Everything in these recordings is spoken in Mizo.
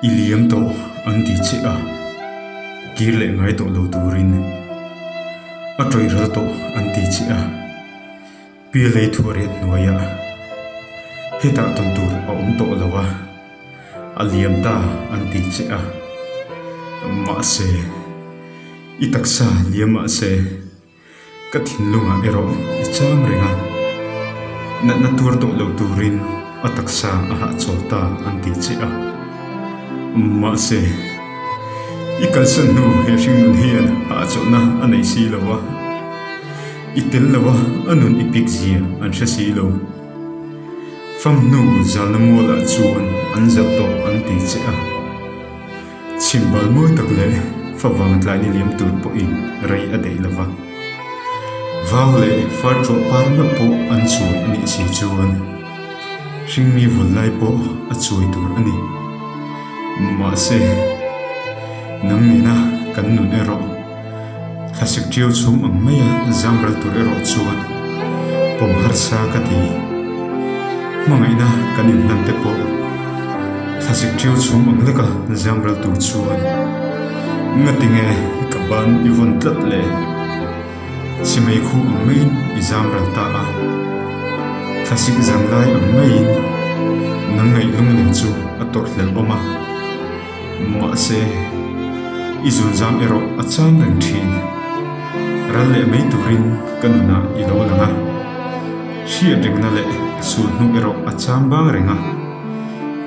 I liam tawh an ti che a, kir leh ngai tawh lo turin a tawih ral tawh an ti che a, Pialei thuariat hnuaiah hetah tawn tur a awm tawh lo a, a liam ta an ti che a, mahse i taksa liam mahse. Ka thinlungah erawh i chang reng a, natna tuar tawh lo turin a taksa a hahchawl ta an ti che a. Mahse, i kalsan hnu he hringnun hian hahchawlhna a nei si lo a, i tel lo a a nun i pik zia an hre si lo. Fam hnu zalna mualah chuan an zalh tawh an ti che a. Chhimbal mawi tak leh favang tlai ni liam tur pawhin rei a daih lova. Vau leh far ṭawh par meuh pawh an chuai a nih si chuan hringmi vul lai pawh a chuai tur a ni. Mahse, nang nena kan nun erawh thlasik ṭiau chhum ang maia zam ral tur erawh chuan pawm harsa ka ti. Hmangaihna kan inhlan te pawh thlasik ṭiau chhum ang leka zam ral tur chuan ngatinge ka ban i vawn tlat le? Simei khu ang maiin i zam ral ta a, thlasik zan lai ang maiin nang ngaih lunglen chu a tawrh hlelh awm a. Mahse, i zunzam erawh a chang reng thin. Ral leh mai turin ka nunah i lo lang a, hriat rengna leh sulhnu erawh a chang bang reng a.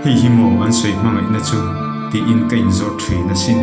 Hei hi maw an sawi hmangaihna chu tiin ka inzawt thin asin.